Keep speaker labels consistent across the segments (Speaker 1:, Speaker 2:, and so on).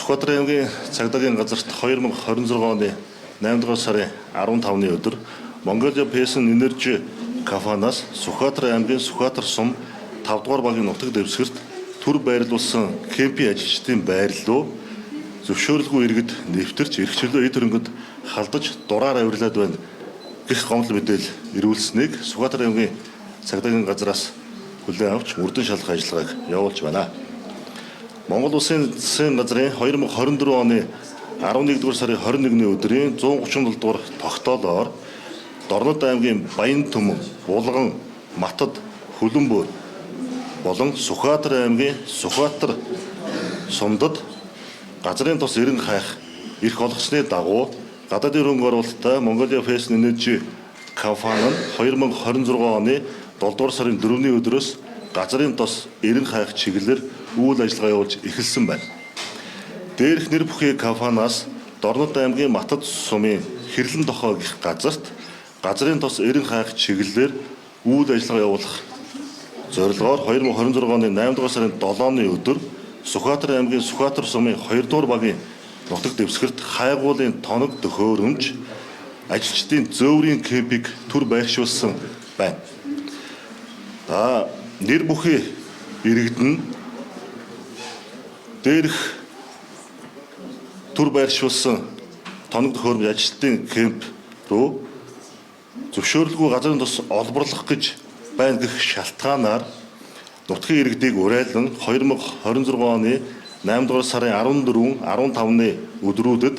Speaker 1: Сүхбаатар аймгийн цагдаагийн газарт 2026 оны 8 дугаар сарын 15-ны өдөр Mongolia Peace Energy компаниас Сүхбаатар аймгийн Сүхбаатар сум 5 дугаар багийн нутаг дэвсгэрт төр байрлуулсан кемпийн ажилчдын байр руу зөвшөөрлгүй иргэд нэвтэрч эрх чөлөө эд хөрөнгөд халдаж дураар авирлаад байна гэх гомдол мэдээлэл ирүүлсэнийг Сүхбаатар аймгийн цагдаагийн газраас хүлээн авч мөрдөн шалгах ажиллагааг явуулж байна. Монгол Улсын засгийн газрын 2024 оны 11 дугаар сарын 21-ний өдрийн 137 дугаар тогтоолоор Дорнод аймгийн Баян-Түмэн, Булган, Матад, Хүлэнбөр болон Сүхбаатар аймгийн Сүхбаатар сумдад газрын тос эрен хайх эрх олгосны дагуу гадаадын хөрөнгө оруулалттай Mongolia Fashion Energy компани нь 2026 оны 7 дугаар сарын 4-ний өдрөөс газрын тос эрен хайх чиглэлээр үйл ажиллагаа явуулж эхэлсэн байна. Дээрх нэр бүхий компаниас Дорнод аймгийн Матад сумын Хэрлэн дохой гэх газарт газрын тос эрен хайх чиглэлээр үйл ажиллагаа явуулах зорилгоор 2026 оны 8 дугаар сарын 7-ны өдөр Сүхбаатар аймгийн Сүхбаатар сумын 2 дугаар багийн нутаг дэвсгэрт хайгуулын тоног төхөөрөмж ажилчдын зөөврийн кемпийг төр байршуулсан байна. За нэр бүхий иргэд нь дээрх төр байршуулсан тоног төхөөрөмж ажилчдын кемп руу зөвшөөрлгүй газрын тос олборлох гэж байна гэх шалтгаанаар нутгийн иргэдийг урайлан 2026 оны 8 дугаар сарын 14, 15-ны өдрүүдэд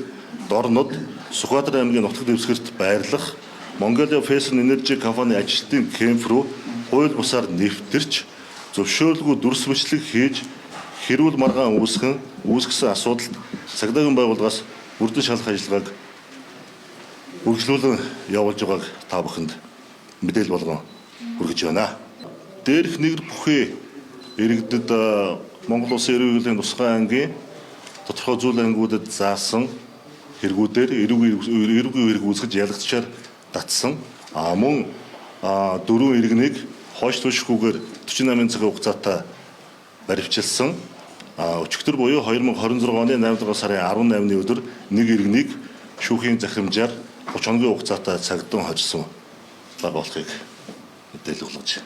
Speaker 1: Дорнод Сүхбаатар аймгийн нутаг дэвсгэрт байрлах Mongolia Fashion Energy компани ажилчдын кемп рүү хууль бусаар нэвтэрч зөвшөөрлгүй дүрс мөчлөг хийж хэрүүл маргаан үүсгэсэн асуудалд цагдаагийн байгууллагаас бүрдэн шалах ажиллагааг үргэлжлүүлэн явуулж байгааг та бүхэнд мэдээлэл болгон хүргэж байна. Дээрх нэр бүхий иргэдэд Монгол Улсын эрүүл мэндийн тусгай ангийн тодорхой зүйл ангиудад заасан хэрэгүүдээр эрүүгийн хэрэг үүсгэж ялгачаар татсан. Мөн дөрвөн иргэнийг хойш түлшгүйгээр 48 цагийн хугацаатай баривчилсан. Өчигдөр буюу 2026 оны 8 дугаар сарын 18-ны өдөр нэг иргэнийг шүүхийн захирамжаар 30 хоногийн хугацаатай цагдан хожсон байгаа болохыг мэдээлэл болгож